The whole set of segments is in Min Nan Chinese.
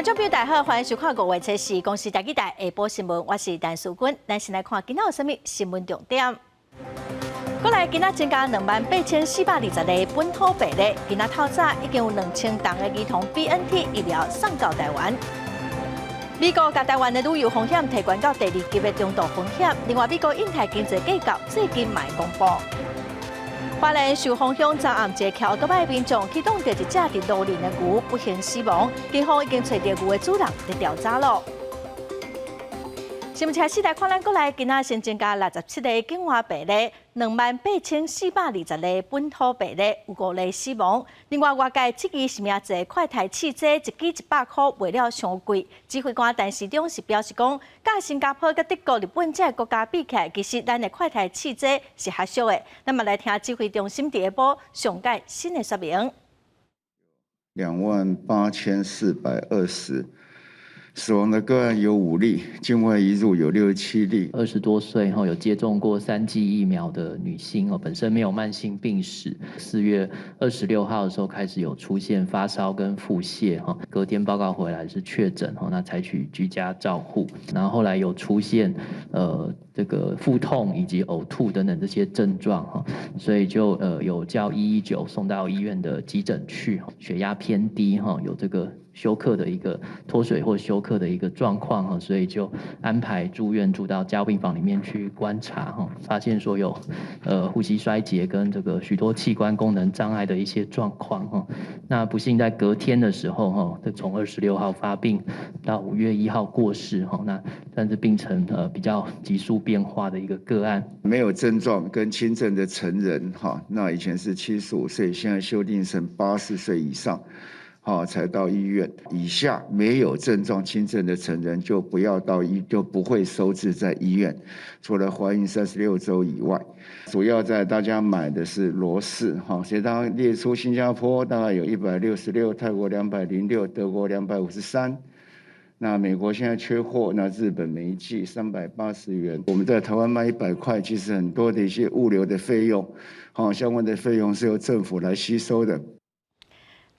眾朋友大家好，歡迎收看五月初四公視台語台下晡新聞，我是陳淑君。咱先來看今仔有啥物新聞重點。國內今仔增加28,420例本土病例，今仔透早已經有2000筒的兒童 BNT 疫苗送到台灣。美國共台灣的旅遊風險提懸到第二級的中度風險。另外，美國印太經濟計劃最近嘛會公布。花蓮壽豐鄉昨暗一個騎歐多擺民眾去擋著一隻佇路林的牛，不幸死亡。警方已經揣著牛的主人佇調查囉。新聞開始來看，咱國內今仔新增加67例境外病例，28,420例本土病例，有五例死亡。另外，外界質疑實名制快篩試劑一支100箍賣了傷貴。指揮官陳時中是表示講，佮新加坡、佮德國、日本這个國家比起來，其實咱的快篩試劑是較俗的。咱嘛來聽指揮中心佇下晡上蓋新的說明。28,420。死亡的個案有5例，境外移入有67例。 20多歲哈，有接種過三劑疫苗的女性哦，本身沒有慢性病史。4月26號的時候開始有出現發燒跟腹瀉哈，隔天報告回來是確診哈，那採取居家照護，然後後來有出現這個腹痛以及嘔吐等等這些症狀哈，所以就有叫119送到醫院的急診去，血壓偏低哈，有這個休克的一個脫水或休克的一個狀況哈，所以就安排住院住到加護病房裡面去觀察哈，發現說有呼吸衰竭跟這個許多器官功能障礙的一些狀況哈。那不幸在隔天的時候哈，就從26號發病到5月1號過世哈，那但是病程比較急速變化的一個個案。沒有症狀跟輕症的成人哈，那以前是75歲，現在修訂成80歲以上。好，才到醫院。以下沒有症狀輕症的成人就不要到醫，就不會收治在醫院。除了懷孕36週以外，主要在大家買的是羅氏哈。所以當列出新加坡大概有166，泰國206，德國253。那美國現在缺貨，那日本每一劑380元，我們在台灣賣100塊，其實很多的一些物流的費用，好，相關的費用是由政府來吸收的。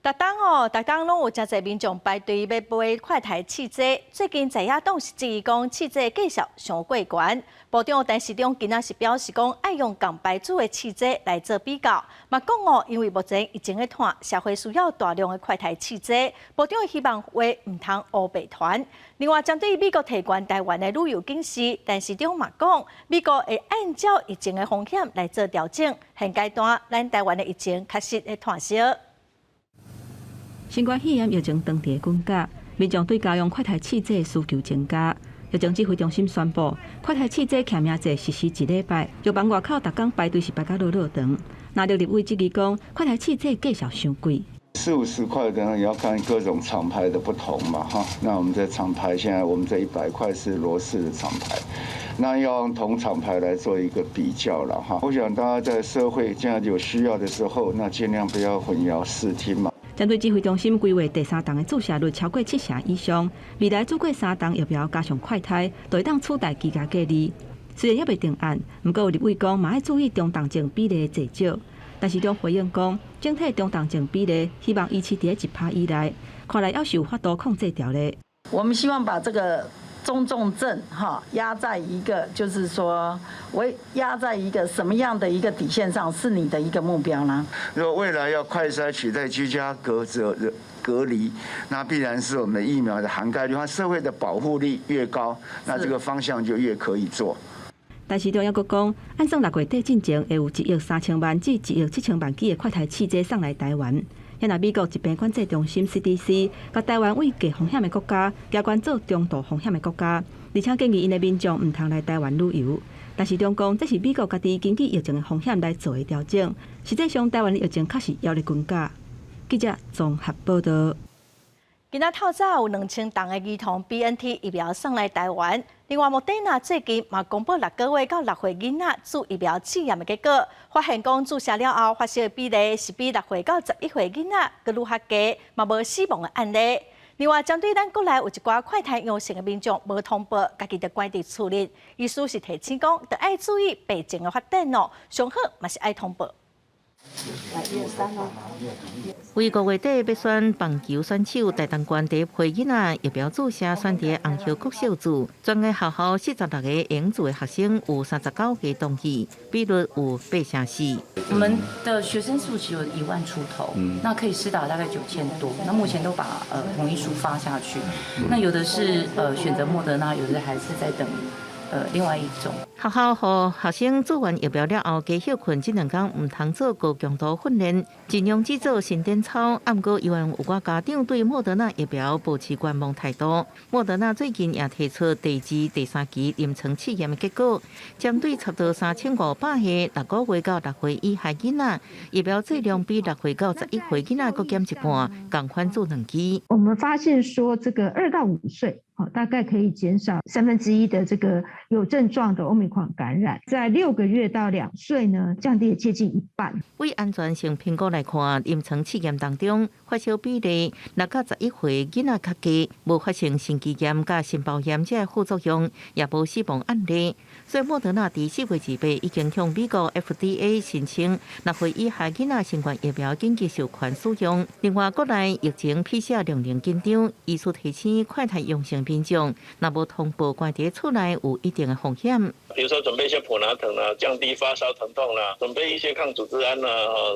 逐冬哦，逐冬攏有誠濟民眾排隊欲買快篩試劑。最近在野黨是質疑講試劑價數傷過懸。部長陳時中今仔是表示講，愛用仝牌子的試劑來做比較。嘛講哦，因為目前疫情的湠，社會需要大量的快篩試劑。部長希望話毋通烏白傳。另外，針對美國提懸台灣的旅遊警示，陳時中嘛講，美國會按照疫情的風險來做調整。現階段，咱台灣的疫情確實會湠燒。新冠肺炎疫情當地滾價，民眾對家用快篩試劑需求增加。疫情指揮中心宣布，快篩試劑實名制實施一禮拜，藥房外口逐工排隊是排甲落落長。藍綠立委質疑講，快篩試劑價數傷貴。四五十塊的，也要看各種廠牌的不同嘛，哈。那我們這廠牌現在我們這100塊是羅氏的廠牌，那要用同廠牌來做一個比較了，哈。我想大家在社會現在有需要的時候，那盡量不要混淆視聽嘛。針對指揮中心規劃第三筒的注射率超過七成以上，未來注過三筒疫苗加上快篩，就會當取代居家隔離。雖然猶未定案，毋過有立委講嘛愛注意中重症比例的濟少。陳時中回應講，整體中重症比例希望維持佇1%以內，看來猶是有法度控制牢咧。我們希望把這個中重症哈壓在一個，就是說，我壓在一個什麼樣的一個底線上，是你的一個目標呢？如果未來要快篩取代居家隔離，那必然是我們的疫苗的涵蓋率，社會的保護力越高，那這個方向就越可以做。陳時中猶閣講，按算6月底進前會有1億3千萬至1億7千萬支的快篩試劑送來台灣。若美國疾病管制中心 CDC 共台灣對低風險的國家，加懸做中度風險的國家，而且建議𪜶的民眾毋通來台灣旅遊。陳時中講，這是美國家己根據疫情的風險來做的調整。實際上，台灣的疫情確實猶咧滾價。記者綜合報道。今仔透早有2000筒的兒童 BNT 疫苗送來台灣。另外，莫德納最近嘛公布6個月到6歲囡仔注疫苗試驗的結果，發現講注射了後發燒的比例是比6歲到11歲囡仔閣愈較低，嘛無死亡的案例。另外，針對咱國內有一寡快篩陽性的民眾無通報，家己就關佇厝裡，醫師是提醒講，著愛注意病情的發展哦，上好嘛是愛通報。為五月底欲選棒球選手，台東縣第一批囡仔疫苗注射選佇紅葉國小注，全個學校46个應注的學生有39個同意，比率有8成4。我們的學生數只有1萬出頭，那可以施打大概9000多，那目前都把同意書發下去，那有的是選擇莫德納，有的還是在等另外一種。學校予學生注完疫苗了後，加歇睏這兩工毋通做高強度訓練，盡量只做伸展操。毋過，猶原有寡家長對莫德納疫苗保持觀望態度。莫德納最近也提出第二、第三期臨床試驗的結果，針對差不多3500個6個月到6歲以下囡仔，疫苗劑量比6歲到11歲囡仔閣減一半，仝款注兩劑。我們發現說，這個2到5歲，大概可以減少1/3的這個有症狀的 Omicron 感染，在6個月到2歲呢，降低了接近一半。為安全性評估來看，臨床試驗當中發燒比例6到11歲囡仔較低，無發生心肌炎佮心包炎這个副作用，也無死亡案例。所以莫德納佇4月28已經向美國 FDA 申請6歲以下囡仔新冠疫苗緊急授權使用。另外，國內疫情 PCR 量能緊張，醫師提醒快篩陽性民眾，若無通報關佇厝內有一定的風險。比如說準備一些普拿疼啊，降低發燒疼痛啦，準備一些抗組織胺啦，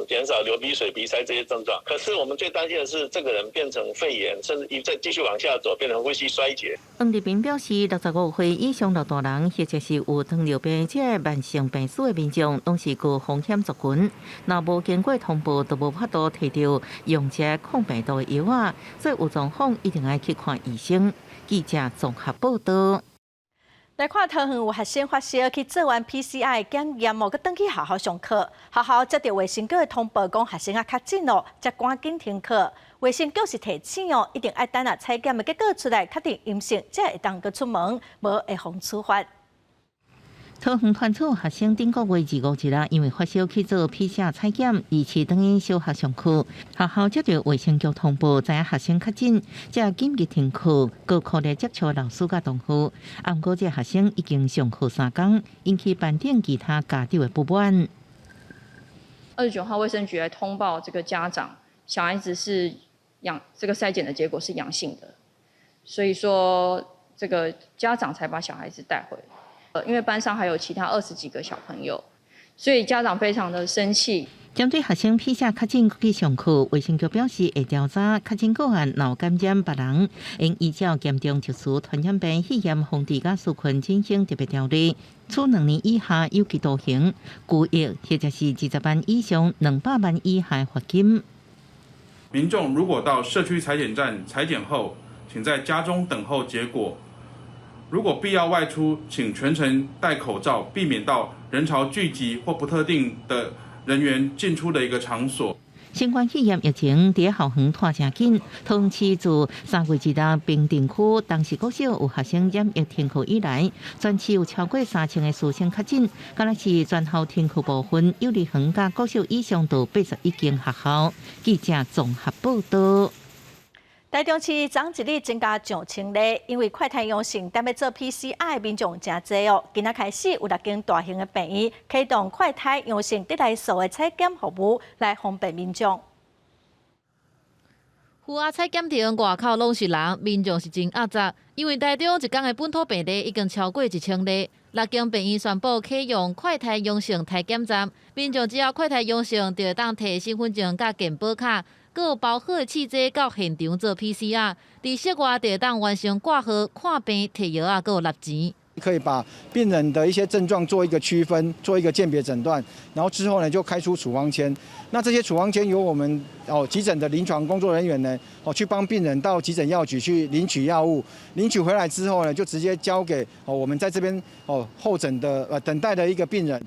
減少流鼻水、鼻塞這些症狀。可是我們最擔心的是，這個人變成肺炎，甚至一再繼續往下走，變成呼吸衰竭。黃立平表示，65歲以上老大人，或者是有糖尿病這个慢性病史的民眾，攏是高風險族群。若無經過通報，就無法度提著用這抗病毒的藥仔，所以有狀況一定愛去看醫生。記者綜合報道。來看桃園有學生發燒去做完 PCR 檢驗哦，閣轉去學校上課。學校接著衛生局的通報，講學生啊確診咯，才趕緊停課。衛生局是提醒哦，一定愛等啊採檢的結果出來，確定陰性，才會當閣出門，無會予處罰。桃園團厝學生頂個月25日啊，因為發燒去做 PCR 採檢，二次轉去小學上課。學校接著衛生局通報，知影學生確診，才緊急停課，閣擴大接觸老師佮同學。毋過這學生已經上課3工，引起班頂其他家長的不滿。 29號衛生局來通報這個家長，小孩子是陽，這個篩檢的結果是陽性的，所以說這個家長才把小孩子帶回。因為班上還有其他20幾個小朋友，所以家長非常的生氣。針對學生 PCR 確診去上課，衛生局表示會調查確診個案，若有感染別人，應依照嚴重特殊傳染病肺炎防治佮紓困振興特別條例，處2年以下有期徒刑、拘役或者是20萬以上200萬以下罰金。民眾如果到社區採檢站採檢後，請在家中等候結果。如果必要外出，請全程戴口罩，避免到人潮聚集或不特定的人員進出的一個場所。新冠肺炎疫情佇校園拖誠緊，桃園市自3月2日平鎮區東勢國小有學生染疫停課以來，全市有超過3000個師生確診，敢若是全校停課部分，幼兒園佮國小以上都81間學校。記者綜合報道。台中市昨一日增加上千例，因為快篩陽性，等欲做 PCR 的民眾誠濟哦。今仔開始有六間大型的病院啟動快篩陽性得來速的採檢服務，來方便民眾。負壓採檢亭外口攏是人，民眾是真壓雜。因為台中一工的本土病例已經超過1000例，六間病院宣布啟用快篩陽性篩檢站，民眾只要快篩陽性，就會當提身份證佮健保卡，閣有包好的試劑到現場做 PCR，佇室外就會當完成掛號、看病、提藥仔，閣有納錢。可以把病人的一些症狀做一個區分，做一個鑑別診斷，然後之後呢就開出處方箋。那這些處方箋由我們急診的臨床工作人員呢去幫病人到急診藥局去領取藥物，領取回來之後呢就直接交給我們在這邊候診的等待的一個病人。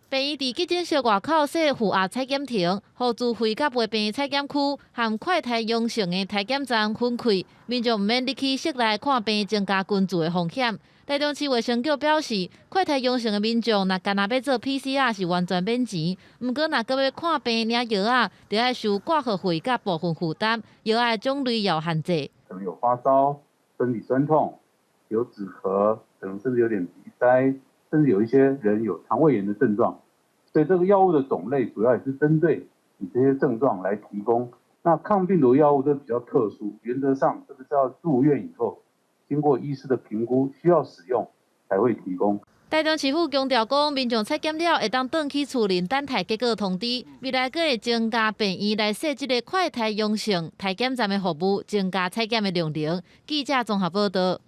病院佇急診室外口設負壓採檢亭，予自費佮袂病採檢區和快篩陽性的篩檢站分開，民眾毋免入去室內看病，增加群聚的風險。台中市衛生局表示，快篩陽性的民眾若干焦欲做 PCR 是完全免錢，毋過若閣欲看病領藥仔，就愛收掛號費佮部分負擔，藥仔的種類也有限制。可能有發燒、身體痠痛、有止咳，可能甚至有點鼻塞，甚至有一些人有腸胃炎的症狀。這所以這個藥物的種類主要也是針對你這些症狀來提供。那抗病毒藥物都比較特殊，原則上這個是要住院以後，經過醫師的評估需要使用才會提供。台中市府強調講，民眾採檢了會當轉去厝內等待結果通知，未來閣會增加病院來設這个快篩陽性篩檢站的服務，增加採檢的量能。記者綜合報道。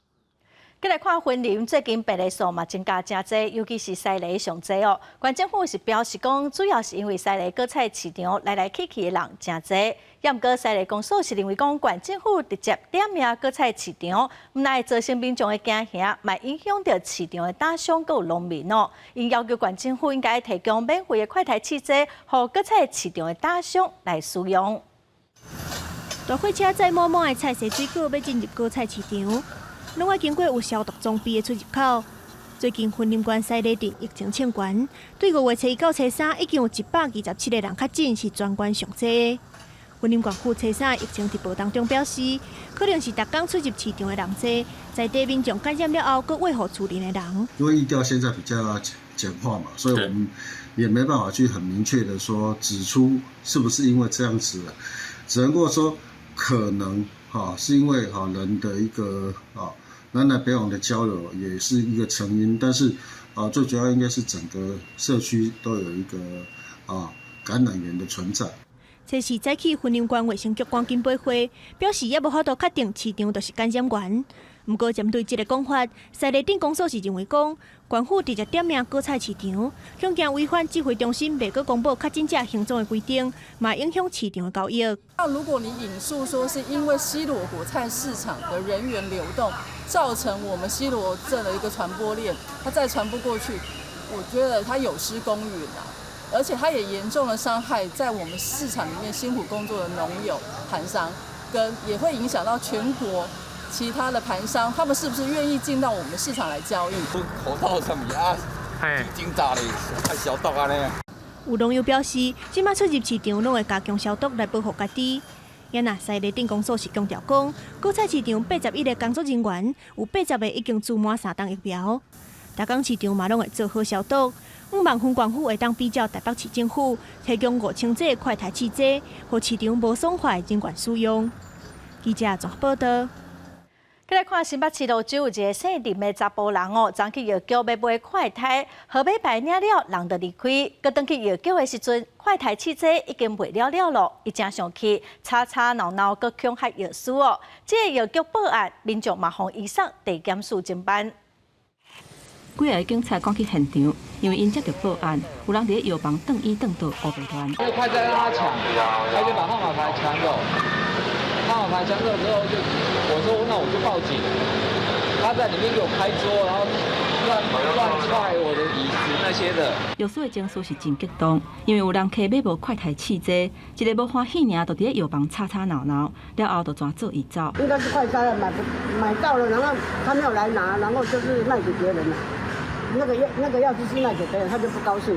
閣來看雲林最近病例數嘛增加誠濟，尤其是西螺上濟哦。縣政府是表示講，主要是因為西螺果菜市場來來去去的人誠濟。也毋過西螺公所是認為講，縣政府直接點名果菜市場，毋但會造成民眾的驚嚇，嘛影響著市場的打商閣有農民哦。𪜶要求縣政府應該提供免費的快篩試劑，予果菜市場的打商來使用。大貨車載滿滿的菜蔬水果，欲進入果菜市場。攏愛經過有消毒裝備的出入口。最近雲林縣西螺鎮疫情衝懸，對五月初一到初三，已經有127個人確診，是全縣上濟。雲林縣府初三疫情直播當中表示，可能是逐工出入市場的人濟，在地民眾感染了後，閣餵予厝內的人。因為疫調現在比較簡化嘛，所以我們也沒辦法去很明確的說指出是不是因為這樣子，只能夠說可能哈是因為哈人的一個啊。南來北往的交流也是一個成因，但是啊，最主要應該是整個社區都有一個啊感染源的存在。這是早起雲林縣衛生局趕緊報會，表示猶無法度確定市場就是感染源。毋過針對這个講法，西螺鎮公所是認為講，縣府直接點名果菜市場，恐驚違反指揮中心袂閣公布確診者行蹤的規定，嘛影響市場的交易。那如果你引述說是因為西螺果菜市場的人員流動，造成我們西螺鎮的一個傳播鏈，它再傳播過去，我覺得它有失公允啊，而且它也嚴重的傷害在我們市場裡面辛苦工作的農友、盤商，跟也會影響到全國其他的盤商，他們是不是願意進到我們市場來交易？口罩啥物啊，酒精炸的，愛消毒按呢。有農友表示，這擺出入市場攏會加強消毒來保護家己。也若西螺鎮公所是強調講，果菜市場81個工作人員，有80個已經注滿三針疫苗。逐工市場嘛攏會做好消毒。向望雲縣府會當比照台北市政府提供5000劑快篩試劑，予市場無爽快人員使用。記者綜合報道。閣來看新北市蘆洲有一个姓林的查埔人哦，昨去藥局欲買快篩，號碼牌領了，人就離開。閣轉去藥局的時陣，快篩試劑已經賣了了囉，伊誠生氣，吵吵鬧鬧，閣恐嚇藥師哦。這个藥局報案，民眾嘛予移送地檢署偵辦。幾个警察趕去現場，因為𪜶接著報案，有人佇咧藥房轉椅轉到烏白亂。那個快篩讓他搶，他就把號碼牌搶走。號碼牌搶走之後就，我說那我就報警。他在裡面給我拍桌，然後亂亂踹我的椅子那些的。藥師的情緒是真激動，因為有人客買無快篩試劑，一个無歡喜爾，就佇咧藥房吵吵鬧鬧，了後就轉做伊走。應該是快篩了，買不買到了，然後他沒有來拿，然後就是賣給別人了。那個藥劑師賣給別人，他就不高興，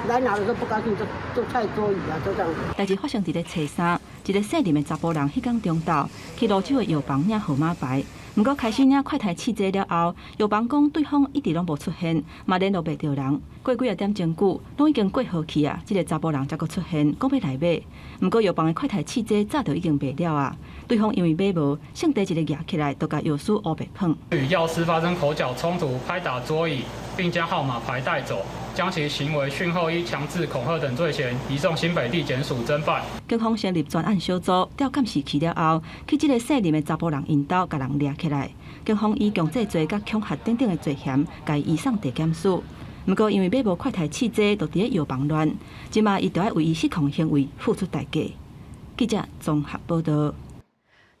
來拿的時候不高興，就踹桌椅啊，就這樣。代誌發生佇咧初三，一个姓林的查埔人，彼工中晝去蘆洲的藥房領號碼牌，毋過開始領快篩試劑了後，藥房講對方一直攏無出現，嘛聯絡袂著人。過幾仔點鐘久，攏已經過好去啊，這个查埔人才閣出現，講欲來買。毋過藥房的快篩試劑早就已經賣了啊，對方因為買無，性地一个舉起來，就共藥師烏白碰。與藥師發生口角衝突，拍打桌椅，並將號碼牌帶走，將其行為訊後依強制恐嚇等罪嫌移送新北地檢署偵辦。警方成立專案小組調監視器了後，去這个姓林的查埔人𪜶兜，共人掠起來。警方以強制罪佮恐嚇等等的罪嫌，共伊移送地檢署。毋過因為買無快篩試劑，就佇咧藥房亂，這馬伊就愛為伊失控行為付出代價。記者綜合報道。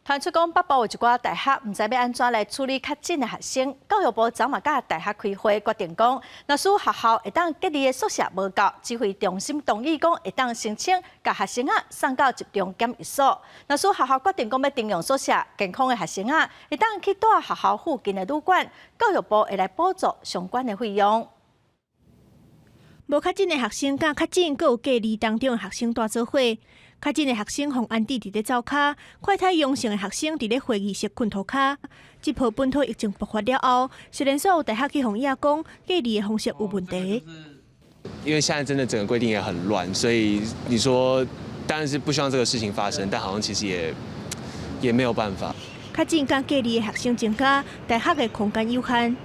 傳出講北部有一寡大學毋知欲按怎來處理確診的學生，教育部昨嘛佮大學開會，決定講，若使學校會當隔離的宿舍無夠，指揮中心同意講會當申請共學生仔送到集中檢疫所。若使學校決定講欲徵用宿舍，健康的學生仔會當去蹛學校附近的旅館，教育部會來補助相關的費用。無確診的學生佮確診，閣有隔離當中的學生蹛做伙。確診的學生予安置佇咧灶跤，快篩陽性的學生佇咧會議室睏塗跤。這波本土疫情爆發了後，雖然所有大學去予伊講隔離的方式有問題。因為現在真的整個規定也很亂，所以你說當然是不希望這個事情發生，但好像其實也沒有辦法。確診佮隔離的學生增加，大學的空間有限。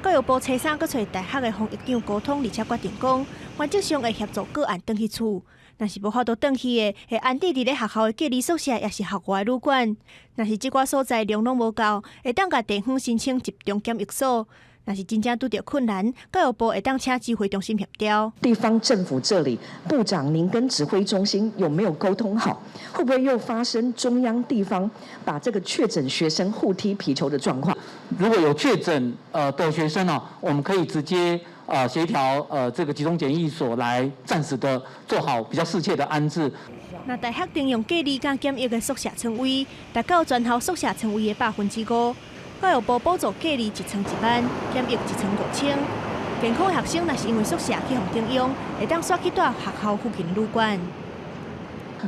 教育部初三閣揣大學的防疫長溝通，而且決定講，原則上會協助個案轉去厝。若是無法度轉去的，會安置佇咧學校的隔離宿舍，抑是校外旅館。若是這寡所在量攏無夠，會當共地方申請集中檢疫所。若是真正拄著困難，教育部會當請指揮中心協調。地方政府這裡，部長您跟指揮中心有沒有溝通好？會不會又發生中央地方把這個確診學生互踢皮球的狀況？如果有確診的學生呢，我們可以直接協調這個集中檢疫所來暫時的做好比較適切的安置。若大學徵用隔離佮檢疫的宿舍床位，達到全校宿舍床位的5%。教育部補助隔離一床1萬，檢疫一床5000。健康學生若是因為宿舍去予徵用，會當煞去蹛學校附近旅館。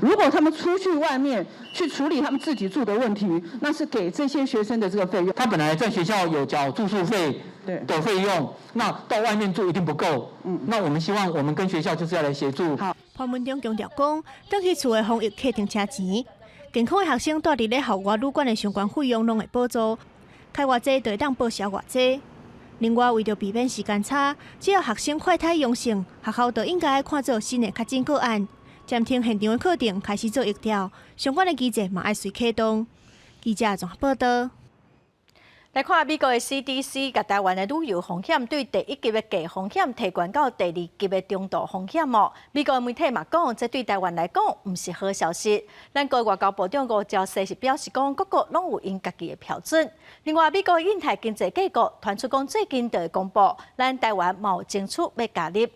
如果他們出去外面去處理他們自己住的問題，那是給這些學生的這個費用。他本來在學校有繳住宿費的費用，那到外面住一定不夠。那我們希望我們跟學校就是要來協助。潘文忠強調講，轉去厝的防疫客停車錢，健康的學生蹛佇咧校外旅館的相關費用攏會補助。開偌濟就會當報銷偌濟。另外，為著避免時間差，只要學生快篩陽性，學校就應該看做新的確診個案，暫停現場的課程，開始做疫調，相關的機制嘛愛隨啟動。記者綜合報道。來看美國的 CDC 共台灣的旅遊風險對第一級的低風險提懸到第二級的中度風險哦。美國媒體嘛講，這對台灣來講毋是好消息。咱國外交部長吳釗燮是表示講，各國攏有𪜶家己的標準。另外，美國印太經濟計劃傳出講，最近就會公布，咱台灣嘛有爭取欲加入。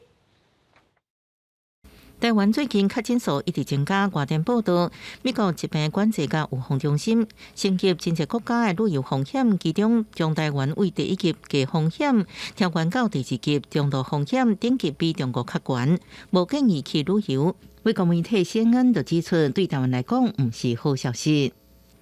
台灣最近確診數一直增加，外電報道，美國疾病管制佮預防中心升級真濟國家的旅遊風險，其中將台灣對第一級低風險調懸到第二級中度風險，等級比中國較懸，無建議去旅遊。美國媒體 CNN 就指出，對台灣來講毋是好消息。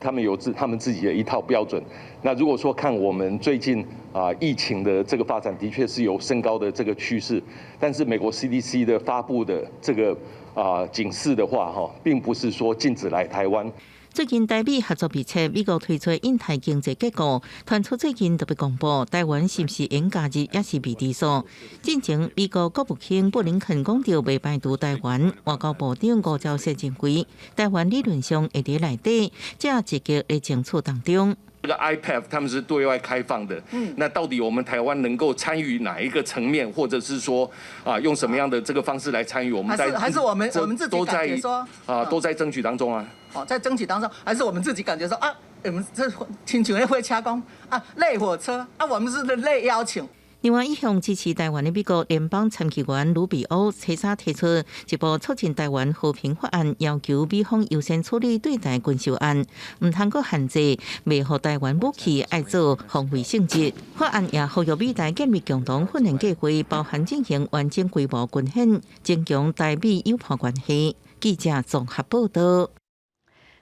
他們有他們自己的一套標準。那如果說看我們最近啊疫情的這個發展，的確是有升高的這個趨勢。但是美國 CDC 的發布的這個啊警示的話，哈，並不是說禁止來台灣。最近台美合作密切，美國推出印太經濟結構，傳出最近特別公布，台灣是毋是應加入，也是未知數。進前美國國務卿布林肯講著袂排除台灣，外交部長吳釗燮認為，台灣理論上會佇內底，正積極咧爭取當中。這個 IPEF 他們是對外開放的，那到底我們台灣能夠參與哪一個層面，或者是說啊，用什麼樣的這個方式來參與？我們在還是我們自己感覺說啊，都在爭取當中啊。哦，在爭取當中，還是我們自己感覺說啊，我們這親像彼火車講啊，類火車啊，我們是類邀請。另外，一向支持台灣的美國聯邦參議員魯比歐，初三提出一部促進台灣和平法案，要求美方優先處理對台軍售案，毋通閣限制賣予台灣武器愛做防衛性質。法案也呼籲美台建立共同訓練計劃，包含進行完整規模軍演，增強台美友伴關係。記者綜合報道。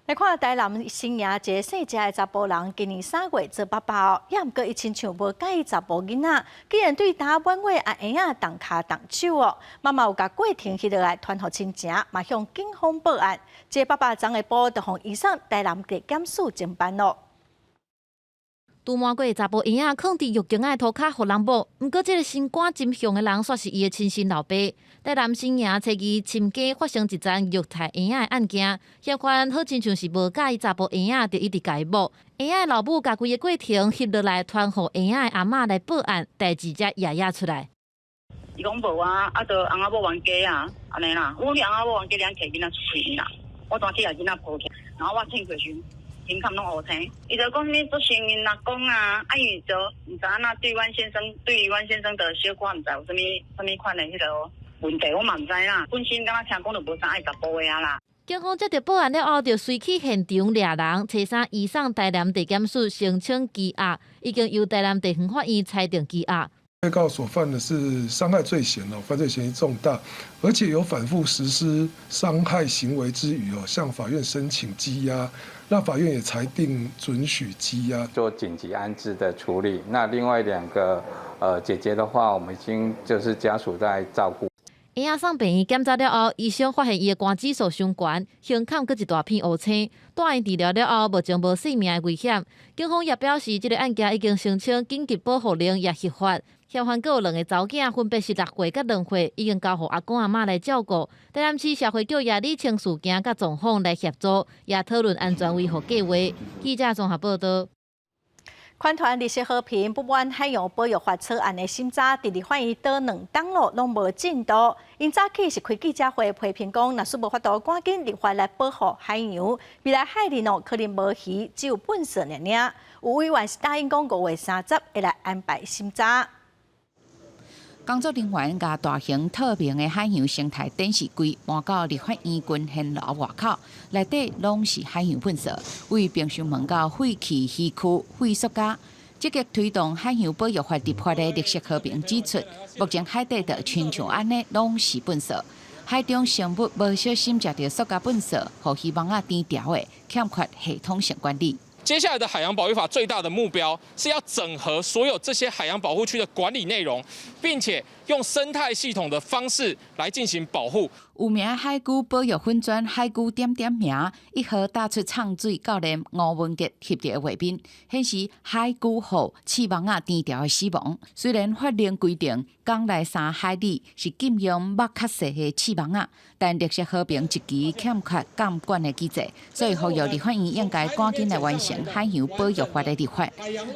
來看台南新營一个姓謝的查埔人，今年3月做爸爸哦，猶毋過伊親像無佮意查埔囡仔，竟然對擔滿月的嬰仔動跤動手哦。媽媽有共過程翕落來傳予親情，嘛向警方報案。這個爸爸昨下晡就予移送台南地檢署偵辦咯。拄滿月查埔嬰仔囥佇浴間仔塗跤予人摸，毋過這个身肝真雄的人，煞是伊的親生老爸。台南新營初二深更發生一樁虐待嬰仔的案件，嫌犯好親像是無佮意查埔嬰仔，就一直共伊摸。嬰仔老母共規个過程翕落來，傳予嬰仔的阿嬤來報案，代誌才掖掖出來。伊講無啊，啊，就翁仔某冤家啊，按呢啦。我講你翁仔某冤家，你按提囡仔出去啦。我當去共囡仔抱起來，然後我醒過時，身殼攏烏青。伊就講啥物做成𪜶阿公啊，啊伊就毋知按怎對阮先生，對阮先生的小可毋知有啥物啥物款的彼个問題，我嘛毋知啦。本身敢若聽講就無啥愛查埔的啊啦。警方接到報案了後，就隨去現場掠人，初三移送台南地檢署申請羈押，已經由台南地方法院裁定羈押。被告所犯的是傷害罪嫌哦，犯罪嫌疑重大，而且有反覆實施傷害行為之餘哦，向法院申請羈押，那法院也裁定准許羈押，做緊急安置的處理。那另外兩個姐姐的話，我們已經就是家屬在照顧。嬰仔送病院檢查了後，醫生發現伊的肝指數傷懸，胸坎閣一大片烏青。帶院治療了後，目前無性命的危險。警方也表示，這个案件已經申請緊急保護令，也核發。嫌犯閣有兩个查某囝，分別是6歲佮2歲，已經交予阿公阿嬤來照顧。台南市社會局也理清事件佮狀況來協助，也討論安全維護計劃。記者綜合報道。環團綠色和平不滿海洋保育法草案的審查，佇立法院拖兩冬咯，攏無進度。𪜶早起是開記者會批評講，若是無法度趕緊立法來保護海洋，未來海裡喏可能無魚，只有糞埽爾爾。有委員是答應講5月30會來安排審查。工作人員共大型透明的海洋生態展示櫃搬到立法院群賢樓外口，內底攏是海洋糞埽，為平常門到廢棄魚區、廢塑膠，積極推動海洋保育法立法的綠色和平指出，目前海底就親像按呢，攏是糞埽，海中生物無小心食著塑膠糞埽，予魚網仔甜著的，欠缺系統性管理。接下來的海洋保育法最大的目標是要整合所有這些海洋保護區的管理內容，並且用生態系統的方式來進行保護。有名海龜保育粉專海龜點點名，一號打出唱水教練吳文傑翕著的畫面，顯示海龜予刺網仔甜著的死亡。雖然法令規定，港內3海里是禁用目較細的刺網仔，但綠色和平一期欠缺監管的機制，所以呼籲立法院應該趕緊來完成海洋保育法的立法。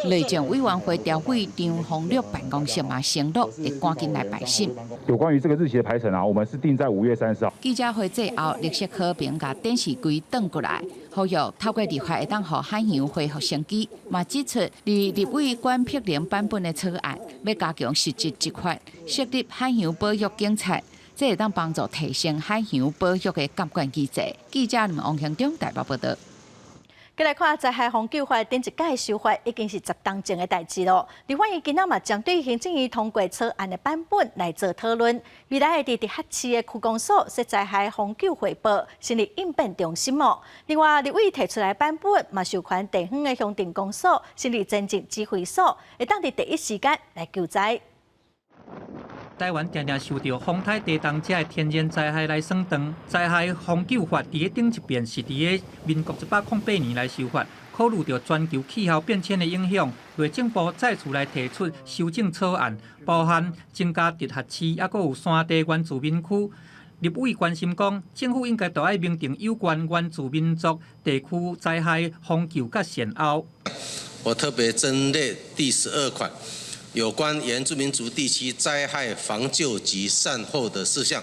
內政委員會調委張宏略辦公室嘛承諾會趕緊來排審。有關於這個日期的排程啊，我們是定在5月30號。記者會最後，綠色和平共展示櫃轉過來，呼籲透過立法會當予海洋恢復生機，嘛指出，佇立委管碧玲版本的草案，欲加強實質執法，設立海洋保育警察，這會當幫助提升海洋保育的監管機制。記者王興中台北報道。過來看災害防救法頂一屆修法已經是10冬前的代誌囉。立法院今仔嘛針對行政院通過草案的版本來做討論。未來會佇直轄市的區公所設災害防救匯報，成立應變中心哦。另外，立委提出來版本嘛，授權地方的鄉鎮公所成立前進指揮所，會當佇第一時間來救災。台灣定定受著風颱、地動這的天然災害來損斷。災害防救法佇咧頂一遍是佇咧民國108年來修法，考慮著全球氣候變遷的影響，內政部再次來提出修正草案，包含增加直轄市，抑閣有山地原住民區。立委關心講，政府應該著愛明定有關原住民族地區災害防救佮善後。我特別針對第12款。有關原住民族地區災害防救及善後的事項，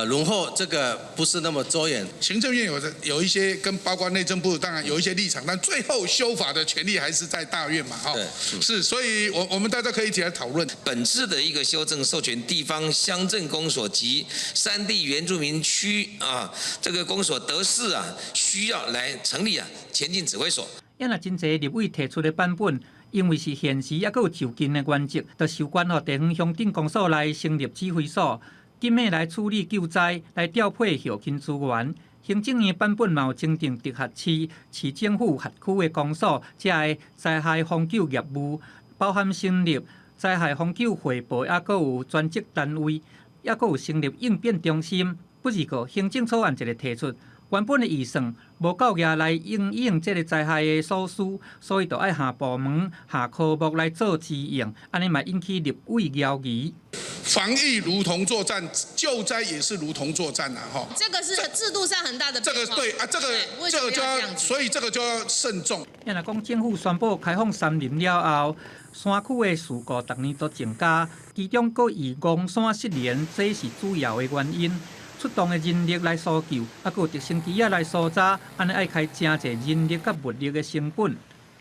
容後這個不是那麼周延。行政院有一些跟包括內政部當然有一些立場，但最後修法的權力還是在大院嘛，哈。是，所以我們大家可以一起來討論。本次的一個修正，授權地方鄉鎮公所及山地原住民區啊，這個公所得勢啊，需要來成立啊前進指揮所。也若真濟立委提出的版本。因為是現時抑閣有就近的原則，就授權予地方鄉鎮公所來成立指揮所，緊密來處理救災，來調配後勤資源。行政院版本嘛有增訂直轄市、市政府轄區的公所，這个災害防救業務，包含成立災害防救匯報，抑閣有專職單位，抑閣有成立應變中心。不是個行政草案一个提出。原本的預算無夠額來應應這个災害的所需，所以就愛下部門、下科目來做支應，按呢嘛引起立委枵疑。防疫如同作戰，救災也是如同作戰啊！哈，這個是制度上很大的變化。這個對啊，這個就要，所以這個就要慎重。若講政府宣布開放山林了後，山區的事故逐年都增加，其中閣以戇山失聯，這是主要的原因。出動的人力來搜救，抑閣有直升機仔來搜查，按呢愛開誠濟人力佮物力的成本。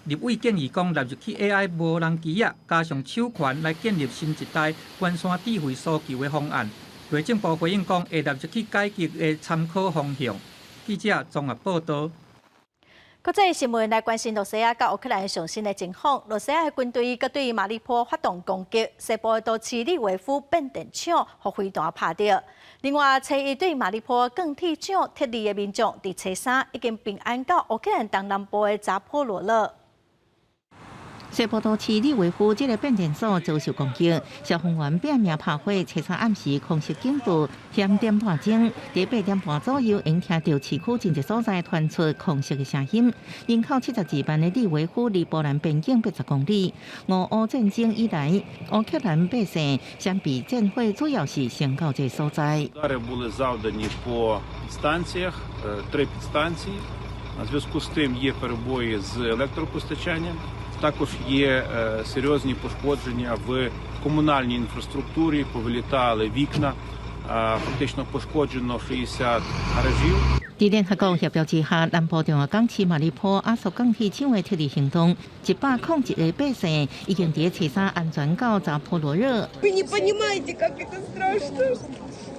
立委建議講，納入去 AI 無人機仔，加上授權來建立新一代關山指揮搜救的方案。內政部回應講，會納入去改革的參考方向。記者綜合報道。國際新聞來關心，羅西亞佮烏克蘭上新的情況。羅西亞的軍隊閣對馬里波發動攻擊，西部的都市利維夫變電廠予飛彈拍著。另外，初一對馬里波鋼鐵廠撤離的民眾，佇初三已經平安到烏克蘭東南部的扎波羅熱。西波多市利維夫這个變電所遭受攻擊，消防員拼命拍火，初三暗時空襲警報響點半鐘，佇8點半左右，𪜶聽著市區真濟所在傳出空襲的聲音。人口72萬的利維夫離波蘭邊境80公里。俄烏戰爭以來，烏克蘭百姓相比戰火主要是先到這个所在。 Удари були завдані по підстанціях, три підстанції. У зв'язку з тим є перебої з електропостачанням. Також є серйозні пошкодження в комунальній інфраструктурі, повилітали вікна, фактично пошкоджено 60 гаражів. 佇聯合國協調之下，南部重要港市馬里波亞速鋼鐵廠的撤離行動，101個百姓已經佇初三安全到扎波羅熱。 Вы не понимаете, как это страшно,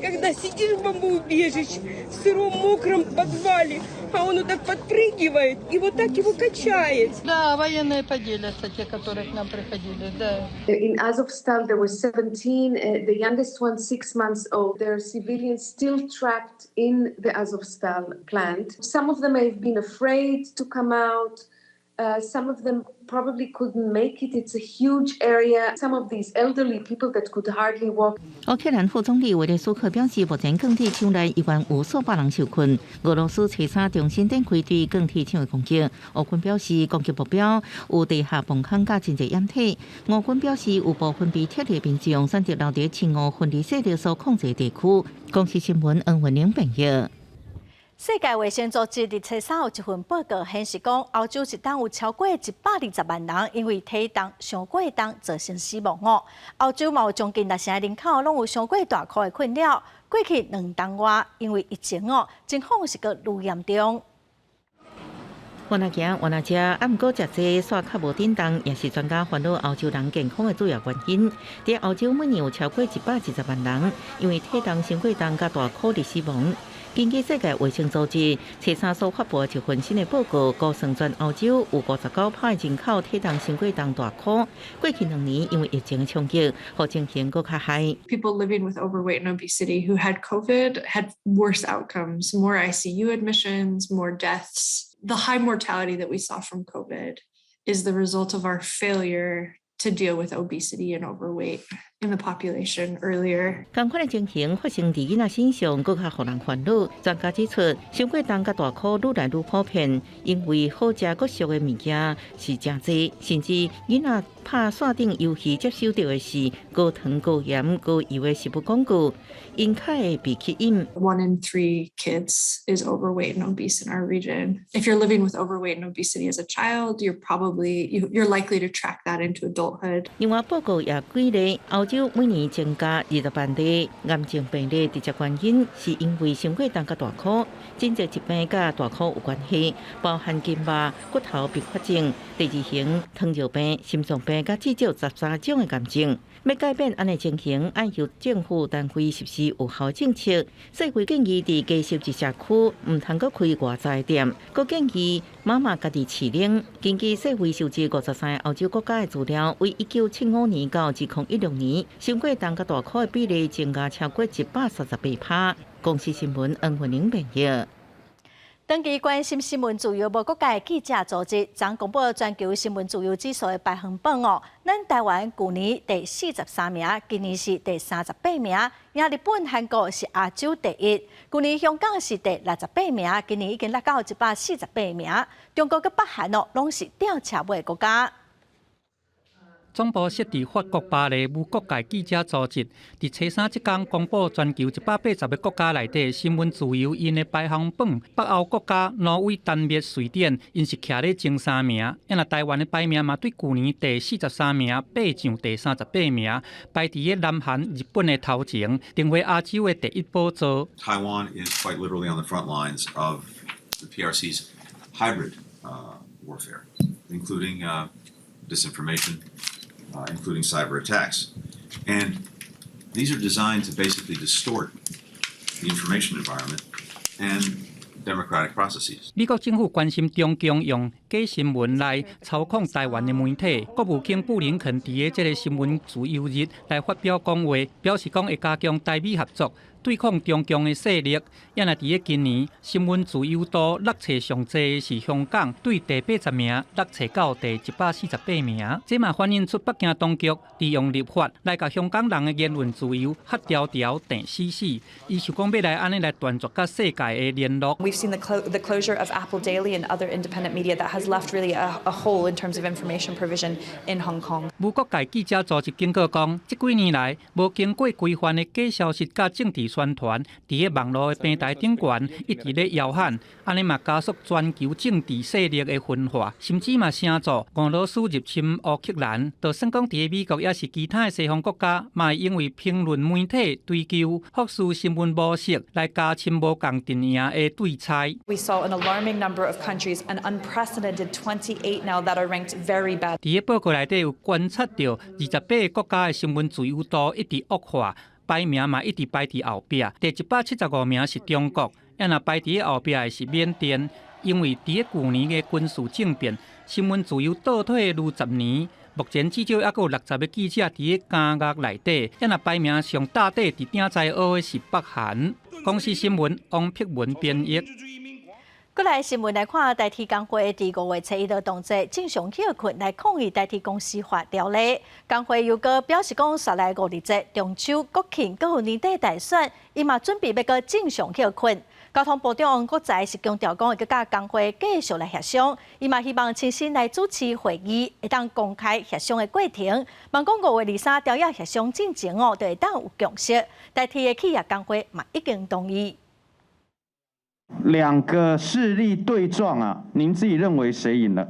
когда сидишь в бомбоубежище в сыром мокром подвале, а он вот так подпрыгивает и вот так его качает. Да, военные поделятся, те, которые к нам приходили, да. In Azovstal, there were 17, the youngest one 6 months old. There are civilians still trapped in the Azovstal plant. Some of them have been afraid to come out. Some of them probably couldn't make it. It's a huge area. Some of these elderly people that could hardly walk. 烏克蘭副總理維列舒克表示，目前鋼鐵廠內依然有數百人受困。俄羅斯初三重新展開對鋼鐵廠的攻擊。烏軍表示，攻擊目標有地下防空佮真濟掩體。俄軍表示，有部分被撤離民眾選擇留佇親烏分離勢力所控制地區。公視新聞黃文玲編譯。世界衛生組織佇初三有一份報告顯示講，歐洲一冬有超過120萬人因為體重傷過重造成死亡哦。歐洲嘛有將近六成的人口攏有傷過大箍的困擾。過去2冬外，因為疫情哦，情況是閣愈嚴重。原來行，原來食，啊，毋過食濟，煞較無振動，也是專家煩惱歐洲人健康的主要原因。佇歐洲每年有超過120萬人因為體重傷過重佮大箍而死亡。根據世界衛生組織初三所發布的一份新的報告，估算全歐洲有59%的人口體重傷過重大箍。過去2年因為疫情的衝擊，予情形閣較害。 People living with overweight and obesity who had COVID had worse outcomes, more ICU admissions, more deaths. The high mortality that we saw from COVID is the result of our failure to deal with obesity and overweight in the population earlier. 仝款的情形發生佇囡仔身上，閣較予人煩惱。專家指出，傷過重佮大箍愈來愈普遍，因為好食閣俗的物件是誠濟，甚至囡仔拍線頂遊戲接收著的是高糖、高鹽、高油的食物廣告，𪜶較會被吸引。 One in three kids is overweight and obese in our region. If you're living with overweight and obesity as a child, you're likely to track that into adulthood. 另外報告也舉例，歐洲每年增加20萬例癌症病例，直接原因是因為傷過重佮大箍，真濟疾病佮大箍有關係，包含筋肉、骨頭併發症、第二型糖尿病、心臟病，佮至少13種的癌症。欲改變按呢情形，愛由政府單位實施有效政策。世衛建議佇低收入社區毋通閣開外在店，閣建議媽媽家己飼奶。根據世衛收集53個歐洲國家的資料，為1975年到2016年，傷過重佮大箍的比例增加超過138%。公視新聞黃慧玲編譯。長期關心新聞自由無國界記者組織，昨公布全球新聞自由指數的排行榜哦。咱台灣舊年第43名，今年是第38名。贏日本、韓國是亞洲第一。舊年香港是第68名，今年已經落到148名。中國佮北韓哦，攏是吊車尾的國家。總部設佇法國巴黎無國界記者組織，佇初三這工公布全球180個國家內底新聞自由𪜶的排行榜。北歐國家挪威、丹麥、瑞典，𪜶是徛咧前三名。啊若台灣的排名嘛，對舊年第43名，爬上第38名，排佇咧南韓、日本的頭前，成為亞洲的第一寶座。 Taiwan is quite literally on the front lines of the PRC's hybrid warfare, including disinformation, including cyber attacks. And these are designed to basically distort the information environment and democratic processes. 美國政府關心中共用假新聞來操控台灣的媒體。國務卿布林肯佇咧這个新聞自由日來發表講話，表示講會加強台美合作，對抗中共的勢力。也若佇咧今年新聞自由度落冊上濟是香港，對第80名落冊到第148名。這嘛反映出北京當局利用立法來共香港人的言論自由煠牢牢定死死。伊想講欲來按呢來斷絕佮世界的聯絡。 We've seen the closure of Apple Daily and other independent media that has left really a hole in terms of information provision in Hong Kong. 無國界記者組織警告講，這幾年來無經過規範的假消息佮政治宣傳，佇咧網路的平台頂懸一直咧搖喊，按呢嘛加速全球政治勢力的分化，甚至嘛成做俄羅斯入侵烏克蘭，就算講佇咧美國抑是其他的西方國家，嘛會因為評論媒體追求福斯新聞模式來加深無仝陣營的對猜。 We saw an alarming number of countries, an unprecedented 28 now that are ranked very bad. 佇咧報告內底有觀察著28个國家的新聞自由度一直惡化，排名嘛一直排佇後壁。第175名是中國，啊若排佇咧後壁的是緬甸。因為佇咧舊年的軍事政變，新聞自由倒退20年。目前至少猶閣有60个記者佇咧監獄內底，啊若排名上大底佇鼎災學的是北韓。公視新聞王碧文編譯。過來新聞來看，台鐵工會佇5月初1號動作正常歇睏來抗議台鐵公司法條例。工會又閣表示講，紲來五二節、中秋、國慶，閣有年底大選，伊嘛準備欲閣正常歇睏。交通部長王國材是強調講，會佮工會繼續來協商，伊嘛希望親身來主持會議，會當公開協商的過程。望講5月23朝野協商進前哦，就會當有共識。台鐵的企業工會嘛已經同意。兩個勢力對撞啊，您自己認為誰贏了？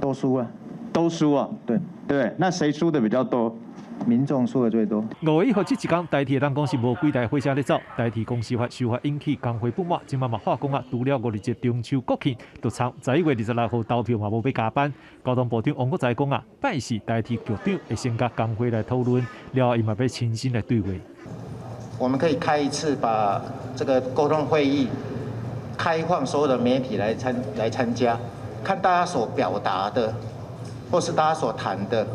都輸了，都輸啊？對對，那誰輸的比較多？民眾輸的最多。5月1號這一天，台鐵人講是無幾台火車咧走。台鐵公司法修法引起工會不滿，這擺嘛喊講啊，除了五二節中秋國慶，就參11月26號投票嘛無欲加班。交通部長王國材講啊，拜四台鐵局長會先佮工會來討論，了後伊嘛欲親身來對話。我們可以開一次，把這個溝通會議開放所有的媒體來參加，看大家所表達的，或是大家所談的，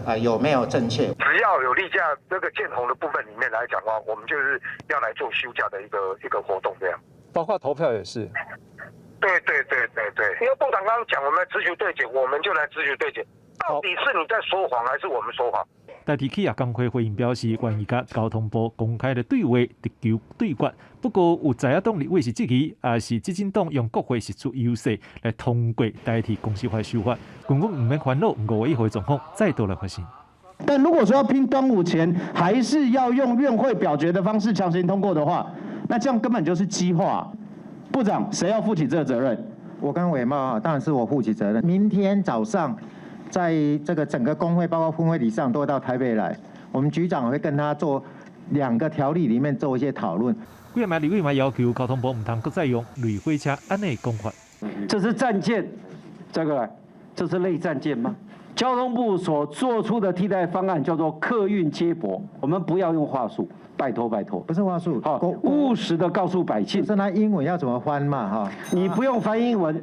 啊有沒有正確？只要有例假這個見紅的部分裡面來講的話，我們就是要來做休假的一個活動，這樣。包括投票也是。對對對對對，因為部長剛剛講，我們來直球對決，我們就來直球對決，到底是你在說謊，還是我們說謊？台鐵企業工會回應表示，願意佮交通部公開的對話，直球對決。不過有在野黨立委是質疑，抑是執政黨用國會釋出優勢來通過台鐵公司法修法，根本毋免煩惱5月1號的狀況再度來發生。但如果說要拼端午前，還是要用院會表決的方式強行通過的話，那這樣根本就是激化。部長，誰要負起這個責任？我跟偉茂啊，當然是我負起責任。明天早上，在這個整個工會，包括分會理事長都會到台北來，我們局長會跟他做兩個條例裡面做一些討論。幾個立委嘛要求交通部毋通閣再用類火車按呢講法。這是戰艦，這個這是類戰艦嗎？交通部所做出的替代方案叫做客運接駁，我們不要用話術，拜託拜託。不是話術，好，務實的告訴百姓。是那英文要怎麼翻嘛？哈，你不用翻英文，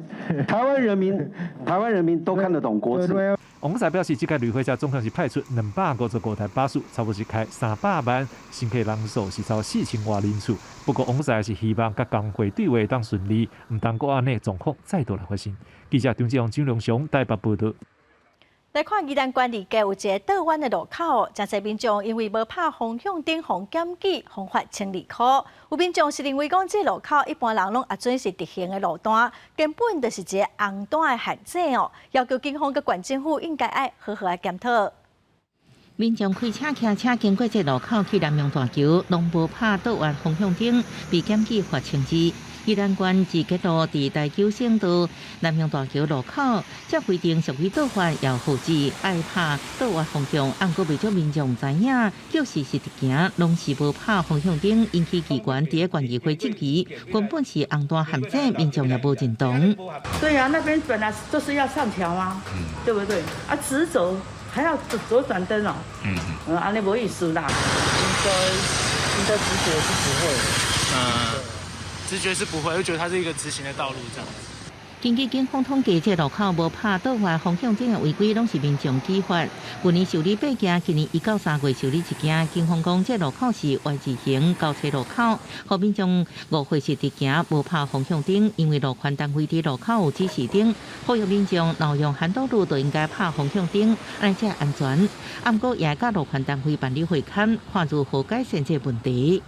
台灣人民，台灣人民都看得懂國字。王國材表示，這屆類火車總共是派出255台巴士，差不多是開300萬乘客人數是超4000外人次。不過，王國材是希望佮工會對話當順利，毋通閣按呢狀況再度來發生。記者張志宏、張良雄台北報道。來看宜蘭縣里街有一个倒彎的路口，誠濟民眾因為無拍方向燈，予檢舉，予罰1200塊。有民眾是認為講，這路口一般人攏會準是直行的路段，根本就是一个紅單的陷阱哦。要求警方佮縣政府應該愛好好來檢討。民眾開車、騎車經過這路口去南陽大橋，攏無拍倒彎方向燈，被檢舉罰1200。宜蘭縣自捷路佇台九線到南陽大橋路口，這規定屬於倒彎搖號誌，愛拍倒彎方向。毋過袂少民眾毋知影，就是是直行，攏是無拍方向燈，引起機關佇咧縣議會質疑，根本是紅單陷阱，民眾也無認同。對啊，那邊本來就是要上橋啊，對不對？啊，直走還要左轉燈哦。嗯嗯，按呢無意思啦。應該直覺是不會。嗯。直覺是不會，就覺得它是一個直行的道路這樣子。根據警方統計，這路口無拍倒彎方向燈的違規，攏是民眾舉發。舊年受理八件，今年1到3月受理一件。警方講，這路口是 Y 字形交叉路口，予民眾誤會是佇行無拍方向燈，因為路權單位佇路口有指示燈，呼籲民眾若用環島路就應該拍方向燈，按呢才安全。毋過也佮路權單位辦理會勘，看如何改善這個問題。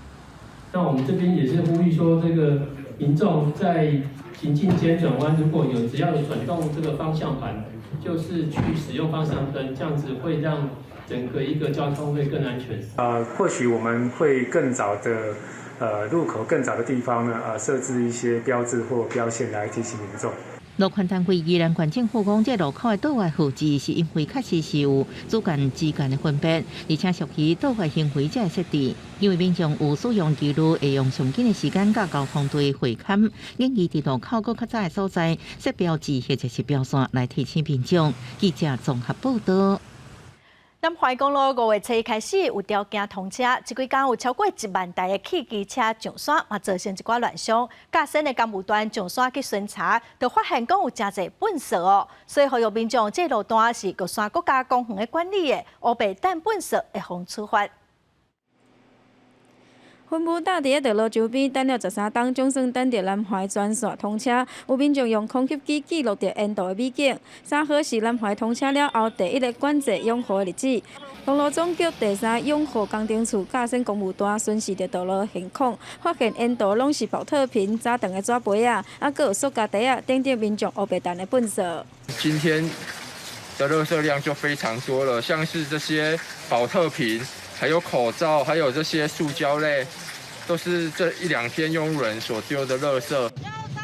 那我們這邊也是呼籲說，這個民眾在行進間轉彎，如果有只要有轉動這個方向盤，就是去使用方向燈，這樣子會讓整個一個交通會更安全。或許我們會更早的，路口更早的地方呢，設置一些標誌或標線來提醒民眾。路權單位宜蘭縣政府講，這路口的倒彎號誌是因為確實是有主幹支幹的分別，而且屬於倒彎行為才會設置。因為民眾有使用疑慮，會用上緊的時間佮交通隊會勘，建議佇路口閣較早的所在設標誌或者是標線來提醒民眾。記者綜合報道。南環公路5月初一開始有條件通車，這幾工有超過1萬台的汽機車上山，嘛造成一寡亂象。駕駛的工務段上山去巡查，就發現講有誠濟糞埽哦，所以呼籲民眾這路段是玉山國家公園的管理的，烏白擲糞埽會予處罰。雲霧罩佇咧道路周邊等了13冬，總算等著南環全線通車。有民眾用空拍機記錄著沿途的美景。3號是南環通車了後第一个管制養護的日子。公路總局第三養護工程處架設公務單巡視著道路現況，發現沿途攏是寶特瓶、早斷的紙杯仔，啊，閣有塑膠袋仔等等民眾烏白擲的糞埽。今天的垃圾量就非常多了，像是這些寶特瓶。還有口罩，還有這些塑膠類，都是這一兩天用路人所丟的垃圾。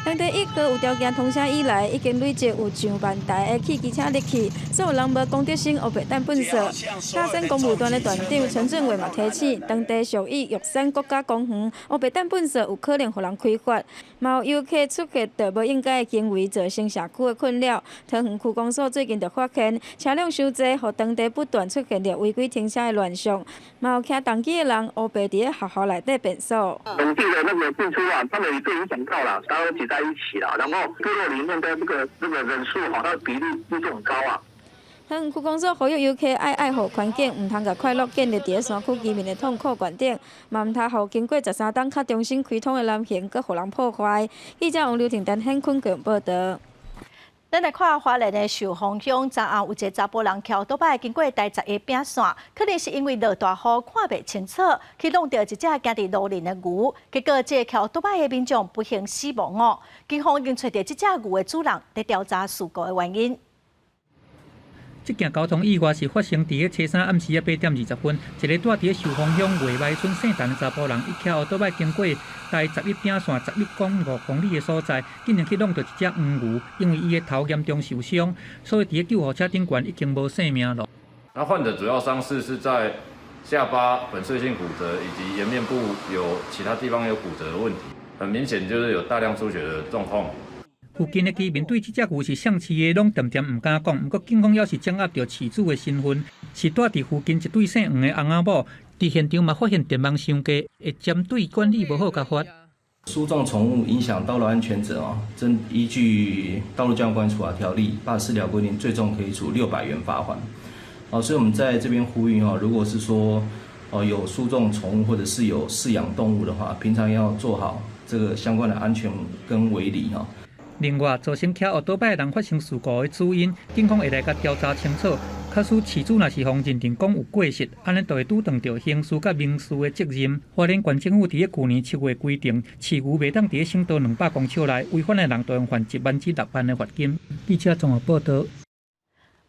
當地一號有條件通車以來，已經累積有上萬台的汽機車入去，所有人無公德心，烏白擲糞埽。嘉山公務段的段長陳振偉嘛提醒，當地屬於玉山國家公園，烏白擲糞埽有可能予人開罰。嘛有遊客出現著無應該的行為，造成社區的困擾。桃園區公所最近就發現車輛傷濟，予當地不斷出現著違規停車的亂象。嘛有騎重機的人烏白佇咧學校內底便所。本地的那個進出啊，他們也被影響到了，大家都擠在一起了，然後部落裡面的那個人數哈，它的比例就很高啊。桃園區公所呼籲遊客愛愛護環境，毋通共快樂建立佇咧山區居民的痛苦懸頂，嘛毋通予經過13冬較重新開通的南行，閣予人破壞。記者王劉婷、陳顯坤報道。咱來看花蓮的壽豐鄉，昨暗有一个查埔人騎歐多擺經過台11餅線，可能是因為落大雨看袂清楚，去挵著一隻行佇路面的牛，結果這个騎歐多擺的民眾不幸死亡哦。警方已經揣著這隻牛的主人，佇調查事故的原因。這件交通意外是發生佇咧初三暗時仔8點20分，一个住佇咧壽豐鄉月崴村姓陳的查埔人，伊騎歐多擺經過台11餅線11.5公里的所在，竟然去挵著一隻黃牛，因為伊的頭嚴重受傷，所以佇咧救護車頂懸已經無性命了。那患者主要傷勢是在下巴粉碎性骨折，以及顏面部有其他地方有骨折的問題，很明顯就是有大量出血的狀況。附近的居民對這隻牛是誰飼的，攏恬恬毋敢講。毋過警方猶是掌握著飼主的身份，是住佇附近一對姓黃的翁仔某。佇現場嘛發現電網傷低，會針對管理無好共罰。輸送寵物影響道路安全者哦，依依據《道路交通管理處罰條例》84條規定，最重可以處600元罰鍰。哦，所以我們在這邊呼籲哦，如果是說哦有輸送寵物或者是有飼養動物的話，平常要做好這個相關的安全跟圍籬哈。另外，造成騎歐多擺的人發生事故的主因，警方會來共調查清楚。假使飼主若是予認定講有過失，按呢就會拄著著刑事佮民事的責任。花蓮縣政府佇咧舊年7月規定，飼牛袂當佇咧省道200公尺內，違反的人就會罰1萬至6萬的罰金。記者綜合報道。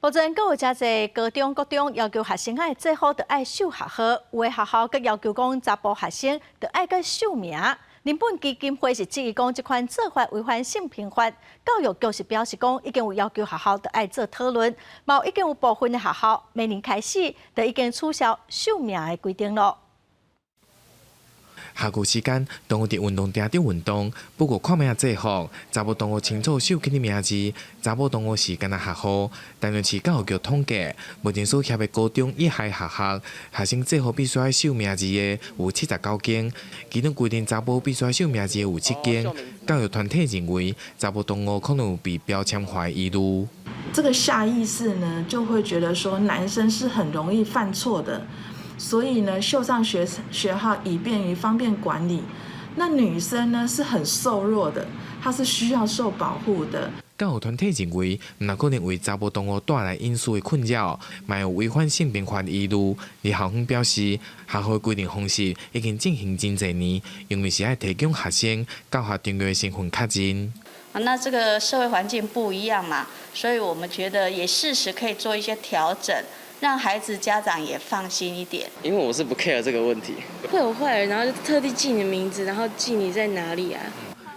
目前，閣有誠濟高中、國中要求學生愛制服，著愛繡學號；有的學校閣要求講查埔學生著愛閣繡名。人本基金會是質疑講這款做法違反性平法，教育局是表示講已經有要求學校著愛做討論，嘛已經有部分的學校明年開始就已經取消繡名的規定囉。下午時間，動物佇運動場頂運動，不過看覓仔制服，查某同學清楚繡起的名字，查某同學是敢若學校。台中市教育局統計，目前所轄的高中以下學校，學生制服必須愛繡名字的有79間，其中規定查某必須愛繡名字的有七間。教育團體認為，查某同學可能有被標籤化的疑慮。這個下意識呢，就會覺得說男生是很容易犯錯的。所以呢，繡上學號以便於方便管理。那女生呢是很瘦弱的，她是需要受保護的。教育團體認為，毋但可能為查某同學帶來隱私的困擾，嘛有違反性平法疑慮。而校方表示，學校規定方式已經進行真濟年，因為是愛提供學生教學重要的身份確認。啊，那這個社會環境不一樣嘛，所以我們覺得也適時可以做一些調整。讓孩子家長也放心一點。因為我是不 care 這個問題。會有壞人，然後就特地記你的名字，然後記你在哪裡啊？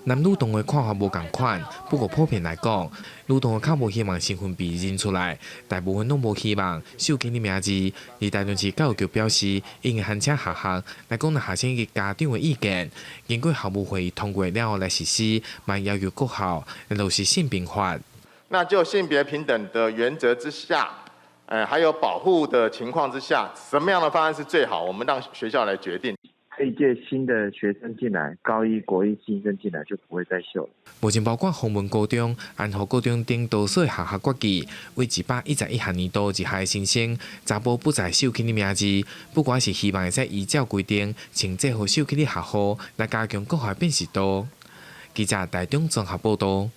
男女同學看法無仝款，不過普遍來講，女同學較無希望身份被認出來，大部分攏無希望繡起的名字。而台中市教育局表示，已經函請學校來講，學生及家長的意見，經過校務會議通過了後來實施，嘛要求各校落實性平法。那就性別平等的原則之下，還有保護的情況之下，什麼樣的方案是最好？我們讓學校來決定。這一屆新的學生進來，高一國一新生進來就不會再繡了。目前包括洪文高中、安和高中等多所學校決議，為111學年度入學的新生，查埔不再繡起的名字。不過是希望會使依照規定，穿制服繡起的學號，來加強國校辨識度。記者台中綜合報道。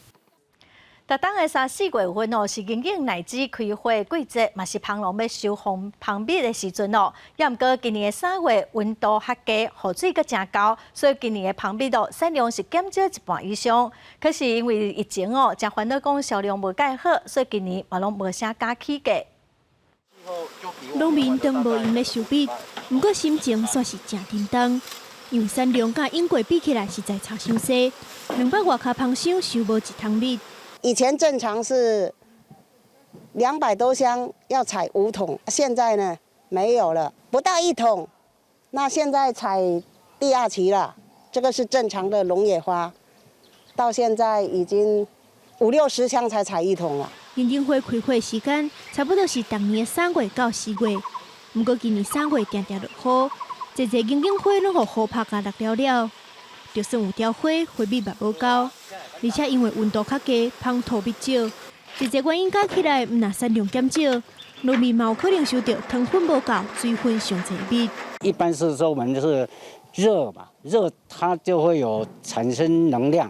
逐冬的三四月份哦，是銀頸奶子開花的季節，嘛是蜂農欲收蜂蜂蜜的時陣哦。也毋過今年的3月溫度較低，雨水閣誠厚，所以今年的蜂蜜哦產量是減少一半以上。可是因為疫情哦，誠煩惱講銷量無蓋好，所以今年嘛攏無啥敢起價。農民當無閒咧收蜜，毋過心情煞是誠沉重，因為產量佮往過比起來實在差傷濟，200外跤蜂箱收無一桶蜜。以前正常是200多箱要採5桶，現在呢沒有了，不到一桶。那現在採第二期了，這個是正常的龍眼花，到現在已經五六十箱才採一桶了。銀頸花開花時間差不多是逐年3月到4月，毋過今年三月定定落雨，濟濟銀頸花攏予雨拍甲落了了。就算有凋花，花蜜嘛無夠，而且因為溫度較低，蜂吐蜜少，這個原因加起來，毋但產量減少，農民嘛有可能收著糖分無夠、水分傷濟蜜。一般是說我們就是熱嘛，熱它就會有產生能量，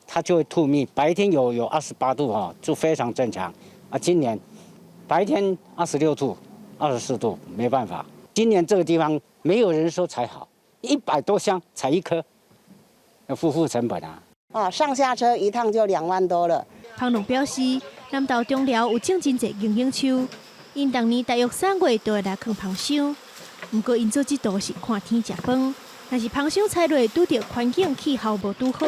它就會吐蜜。白天有28度哈，就非常正常。啊，今年白天26度、24度，沒辦法。今年這個地方沒有人說採好，100多箱採一顆。要付付成本啊！啊，上下車一趟就2萬多了。蜂農表示，南投中寮有種真濟銀頸樹，𪜶逐年大約3月就會來囥蜂箱。毋過𪜶做這道是看天食飯，若是蜂箱採落拄著環境氣候無拄好，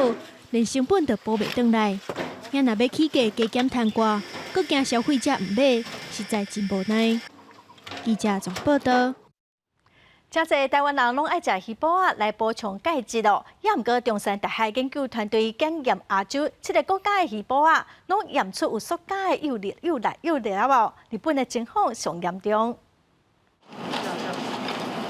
連成本都補袂轉來。遐若欲起價加減攤掛，閣驚消費者毋買，實在真無奈。記者綜報道。誠濟台灣人攏愛食魚脯仔來補充鈣質哦。也毋過中山大學研究團隊檢驗亞洲七个國家的魚脯仔，攏驗出有塑膠的幼粒、幼粒、幼粒哦。日本的情況上嚴重。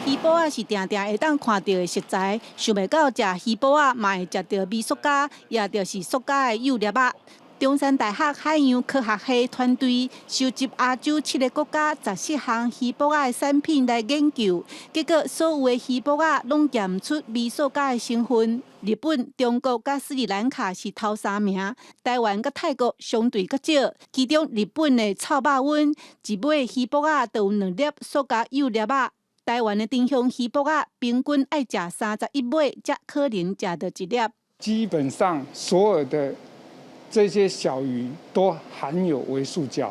魚脯仔是定定會當看著的食材，想袂到食魚脯仔嘛會食著微塑膠，也就是塑膠的幼粒仔。中山大學海洋科學系團隊收集亞洲七个國家14項魚脯仔的產品來研究，結果所有的魚脯仔攏驗出微塑膠的成分。日本、中國佮斯里蘭卡是頭三名，台灣佮泰國相對較少。其中日本的臭肉塭一尾魚脯仔就有兩粒塑膠幼粒仔。台灣的丁香魚脯仔平均愛食31尾，才可能食著一粒。基本上所有的這些小魚都含有微塑膠，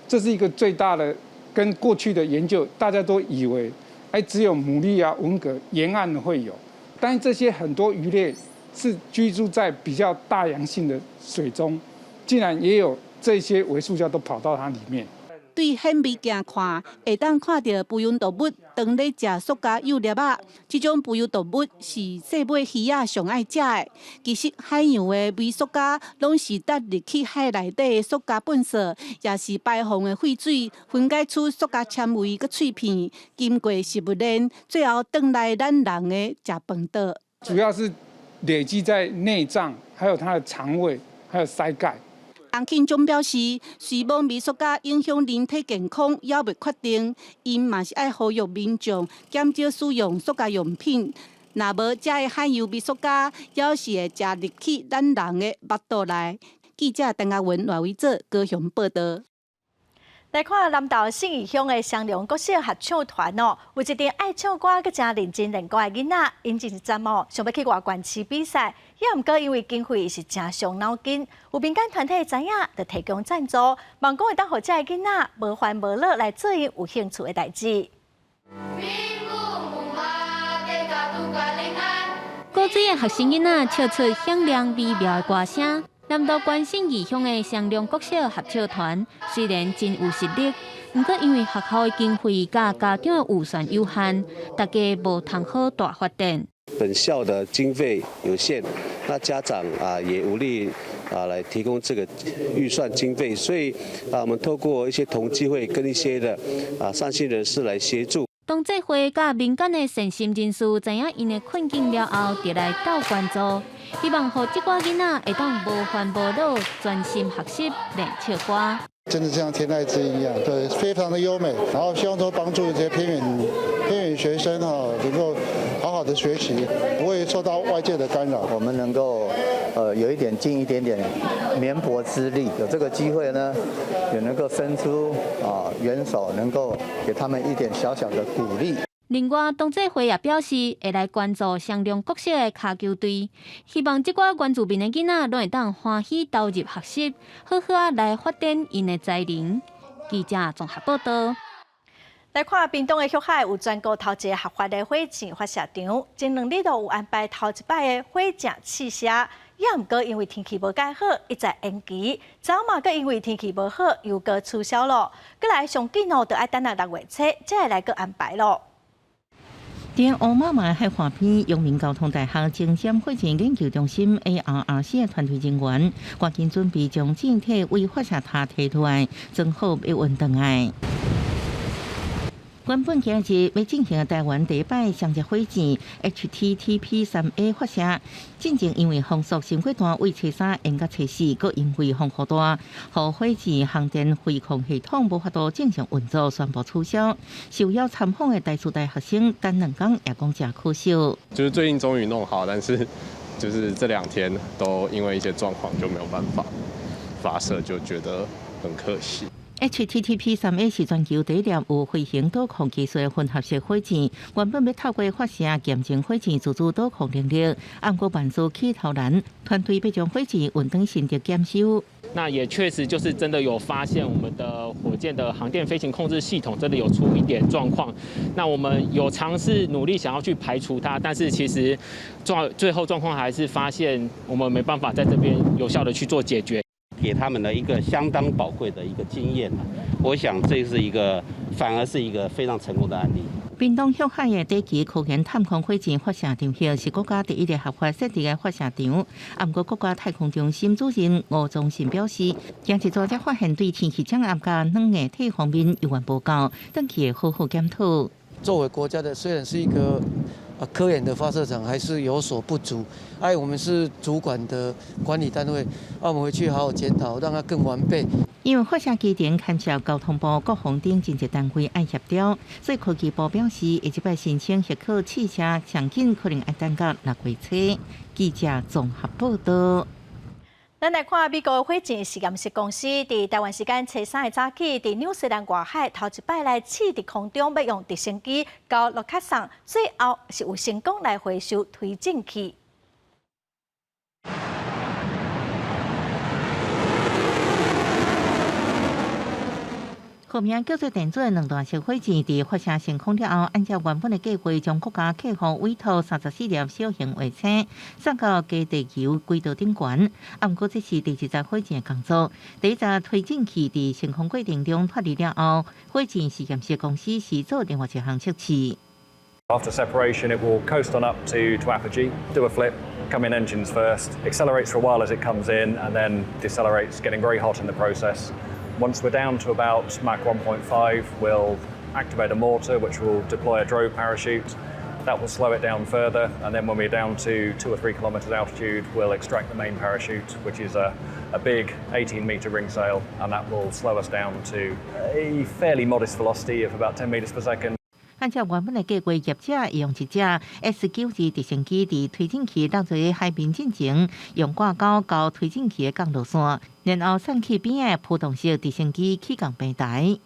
這是一個最大的。跟過去的研究，大家都以為，哎，只有牡蠣啊、文蛤沿岸會有，但是這些很多魚類是居住在比較大洋性的水中，竟然也有這些微塑膠都跑到它裡面。對顯微鏡看，會當看著浮游動物當咧食塑膠幼粒仔。這種浮游動物是細尾魚仔上愛食的。其實海洋的微塑膠攏是擲入去海內底的塑膠糞埽，也是排放的廢水分解出塑膠纖維佮碎片，經過食物鏈，最後轉來咱人的食飯桌。主要是累積在內臟，還有它的腸胃，還有鰓蓋。洪慶忠表示，雖罔微塑膠影響人體健康，猶未確定，𪜶嘛是愛呼籲民眾減少使用塑膠用品。若無，這个海洋微塑膠，猶是會食入去咱人的腹肚內。記者陳亞文、賴偉哲高雄報導。來看南投信義鄉的雙龍國小合唱團哦，有一陣愛唱歌、閣真認真練歌的囡仔，𪜶真讚哦，想欲去外縣市比賽，也毋過因為經費是誠傷腦筋，有民間團體知影，就提供贊助，望講會當予這个囡仔無煩無惱來做𪜶有興趣的代誌。古錐的學生囡仔唱出響亮美妙的歌聲。南投縣信義鄉的雙龍國小合唱團雖然真有實力，毋過因為學校的經費佮家長的預算有限，大家無通好大發展。本校的經費有限，那家長啊也無力啊來提供這個預算經費，所以啊，我們透過一些同濟會跟一些的啊善心人士來協助。同濟會佮民間的善心人士知影𪜶的困境了後，就來鬥關注，希望予這寡囡仔會當無煩無惱，專心學習練唱歌。真的像天籟之音一樣，對，非常的優美。然後希望說幫助這些偏遠學生哈，能夠好好的學習，不會受到外界的干擾。我們能夠，有一點盡一點點綿薄之力，有這個機會呢，也能夠伸出啊援手，能夠給他們一點小小的鼓勵。另外，同濟會也表示會來關注雙龍國小的跤球隊，希望這寡原住民的囡仔攏會當歡喜投入學習，好好仔來發展𪜶的才能。記者綜合報道。來看屏東的旭海有全國頭一个合法的火箭發射場，前兩日都有安排頭一擺的火箭試射，也毋過因為天氣無蓋好，一再延期。昨嘛閣因為天氣無好，又閣取消咯。閣來上緊哦，就愛等到六月初才會來閣安排咯。佇烏馬馬海岸邊，陽明交通大學前瞻火箭研究中心 ARRC 的團隊人員，趕緊準備將箭體為發射塔提出來，裝好欲運轉來。原本今日欲進行台灣第一擺商業火箭 HTTP 3A 發射，進前因為風速傷過大，為初三延到初四，閣因為風雨大，予火箭航電飛控系統無法度正常運作，宣布取消。受邀參訪的台師大學生等兩工也講誠可惜。就是最近終於弄好，但是就是這兩天都因為一些狀況就沒有辦法發射，就覺得很可惜。 HTTP 3A 是全球第一粒有飛行導控技術的混合式火箭，原本欲透過發射驗證火箭自主導控能力，毋過萬事起頭難，團隊欲將火箭運轉新竹檢修。那也確實就是真的有發現我們的火箭的航電飛行控制系統真的有出一點狀況。那我們有嘗試努力想要去排除它，但是其實最後狀況還是發現我們沒辦法在這邊有效的去做解決。給他們的一個相當寶貴的一個經驗，我想這是一個反而是一個非常成功的案例。屏東旭海的短期科研探空火箭發射場是國家第一個合法設置的發射場。毋過國家太空中心主任吳宗信表示，今日才發現對天氣降壓佮軟硬體方面猶原無夠，轉去會好好檢討。作為國家的，雖然是一個科研的發射場，還是有所不足。哎，我們是主管的管理單位，我們回去好好檢討，讓它更完備。因為發射基地牽涉交通部、國防等真濟單位愛協調，所以科技部表示，下一擺申請許可試射，上緊可能愛等到六月初。記者綜合報道。咱來看美國火箭實驗室公司，佇台灣時間初三的早起，佇紐西蘭外海頭一擺來試佇空中欲用直升機交落卡送，最後是有成功來回收推進器。號名叫做電子的兩段式火箭，佇發射成功了後，按照原本的計劃，將國家客戶委託34粒小型衛星送到低地球軌道頂懸。啊，毋過這是第二十火箭的工作。第一隻推進器佇升空過程中脫離了後，火箭實驗室公司是做另外一項測試。 After separation, it will coast on up to apogee, do a flip, come in engines first, accelerates for a while as it comes in, and then decelerates, getting very hot in the process. Once we're down to about Mach 1.5, we'll activate a mortar, which will deploy a drogue parachute. That will slow it down further, and then when we're down to 2 or 3 kilometers altitude, we'll extract the main parachute, which is a big 18-meter ring sail, and that will slow us down to a fairly modest velocity of about 10 meters per second. 按照原本的計劃，業者用一隻 S 92直升機佇推進器落佇海面進前，用掛鈎勾推進器的降落傘，然後送去邊仔浮動式直升機起降平台。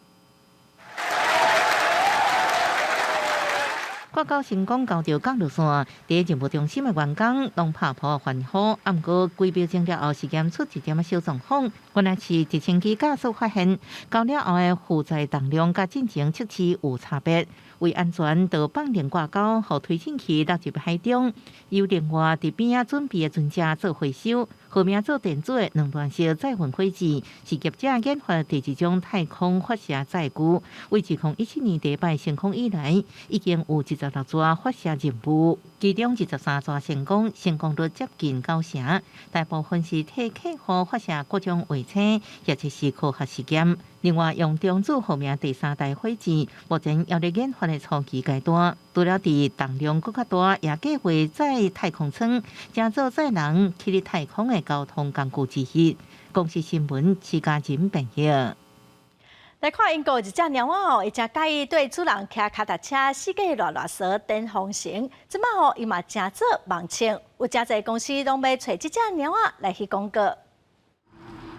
掛鈎成功勾著降落傘，佇任務中心的員工攏拍噗歡呼。啊，毋過幾秒鐘了後，實驗出一點仔小狀況，原來是直升機駕駛發現勾了後的負載重量佮進前測試有差別，為安全，就放電掛鈎，予推進器落入海中，由另外佇邊仔準備的船隻做回收。號名做電子的兩段式載運火箭，是業者研發第二種太空發射載具。為2017年第一擺升空以來，已經有26逝發射任務，其中23逝成功，成功率接近九成。大部分是替客戶發射各種衛星，或者是科學實驗。另外，用中子號名第三代火箭，目前猶咧研發的初期階段。除了佇重量閣較大，也計劃載太空艙，成做載人去太空的交通工具之一。公視新聞，徐家仁編譯。來看英國一隻貓仔哦，伊誠佮意綴主人騎跤踏車四界賴賴趖電風神，這擺哦伊嘛成做網衝，有誠濟公司攏欲揣這隻貓仔來翕廣告。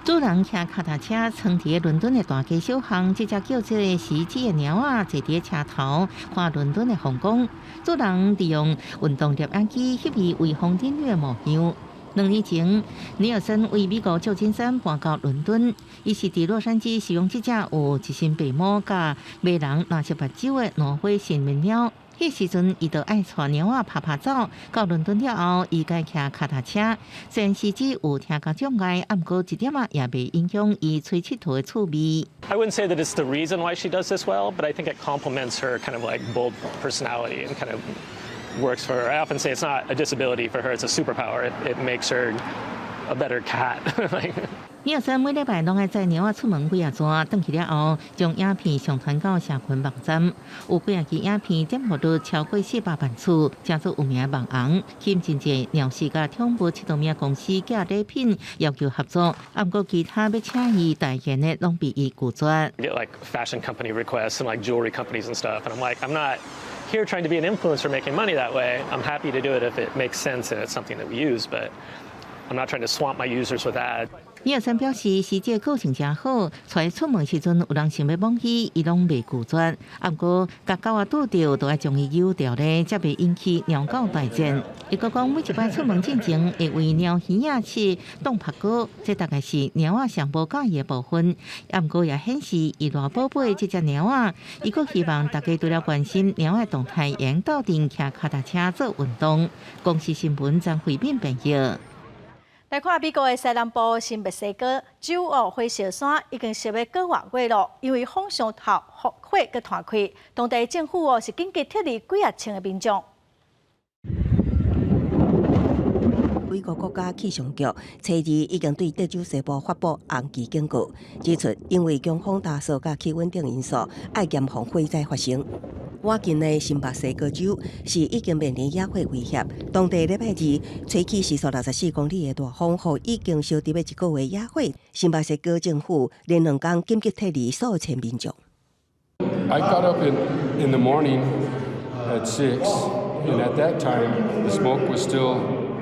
主人騎跤踏車藏佇倫敦的大街小巷，這隻叫做獅子的貓仔坐佇車頭看倫敦的風光。主人利用運動攝影機翕伊威風凜凜的模樣。2年前，尼爾森為美國舊金山搬到倫敦，伊是佇洛杉磯收養這隻有一身白毛佮迷人藍色目睭的挪威森林貓。彼時陣，伊就愛帶貓仔趴趴走。到倫敦了後，伊改騎跤踏車。雖然獅子有聽覺障礙，啊，毋過一點仔也袂影響伊揣𨑨迌的趣味。 I wouldn't say that it's the reason why she does this well, but I think it complements her kind of like bold personality and kind of works for her. I often say it's not a disability for her, it's a superpower. It makes her a better cat. 尼爾森每禮拜攏愛載貓仔出門幾仔逝，轉去了後，將影片上傳到社群網站，有幾仔支影片點閱率超過400萬次，成做有名網紅，吸引真濟貓舍佮寵物𨑨迌物公司寄禮品要求合作，啊，毋過其他欲請伊代言的攏被伊拒絕。 Get like fashion company requests and like jewelry companies and stuff, and I'm like, I'm not here trying to be an influencer making money that way. I'm happy to do it if it makes sense and it's something that we use, but I'm not trying to swamp my users with ads. 尼爾森表示，獅子個性誠好，帶出門時陣有人想欲摸伊，伊攏袂拒絕。啊，毋過共狗仔拄著，就愛將伊誘掉咧，才袂引起貓狗大戰。伊閣講，每一擺出門進前，會為貓耳仔試擋拍膏，這大概是貓仔上無佮意的部分。啊，毋過也顯示伊偌寶貝這隻貓仔。伊閣希望大家除了關心貓仔動態，會當鬥陣騎跤踏車做運動。公視新聞張惠敏編譯。來看美國的西南部新墨西哥州哦，火燒山已經燒欲幾外月咯，因為風傷透，火閣湠開，當地政府哦是緊急撤離幾仔千个民眾。美國國家氣象局初二已經對德州西部發布紅旗警告，指出因為強風大雪佮氣溫等因素，愛嚴防火災發生。倚近的新墨西哥州是已經面臨野火威脅，當地禮拜二吹起時速64公里的大風，予已經燒佇欲一個月野火。新墨西哥政府連兩工緊急撤離數千民眾。 I got up in the morning at 6, and at that time the smoke was still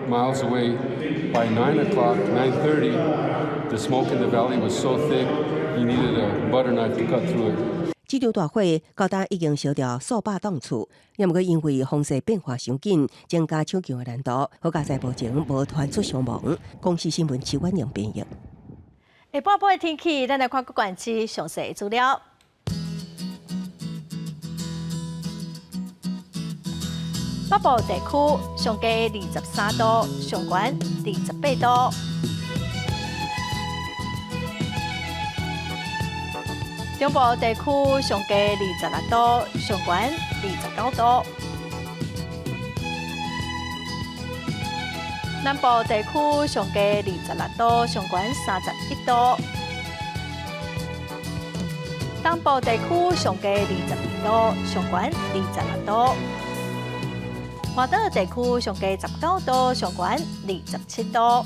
miles away. By 9 o'clock, 9:30, the smoke in the valley was so thick you needed a butter knife to cut through it. 這場大火到今已經燒掉數百棟厝，也毋過因為風勢變化傷緊，增加搶救的難度。好佳哉目前無傳出傷亡。公視新聞徐婉瑩編譯。下半晡的天氣，咱來看各縣市詳細資料。北部地區上低23度，上懸28度。中部地區上低26度，上懸29度。南部地區上低26度，上懸31度。東部地區上低22度，上懸26度。外島地區上低19度，上懸27度。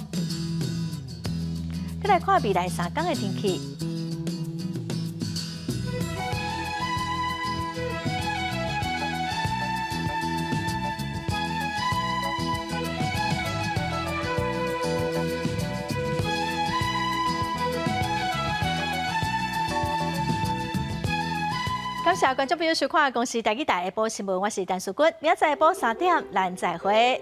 再來看未來3天的天氣。感謝觀眾朋友收看《公視台語台》下晡新聞，我是陳淑君，明仔載下晡3點，咱再會。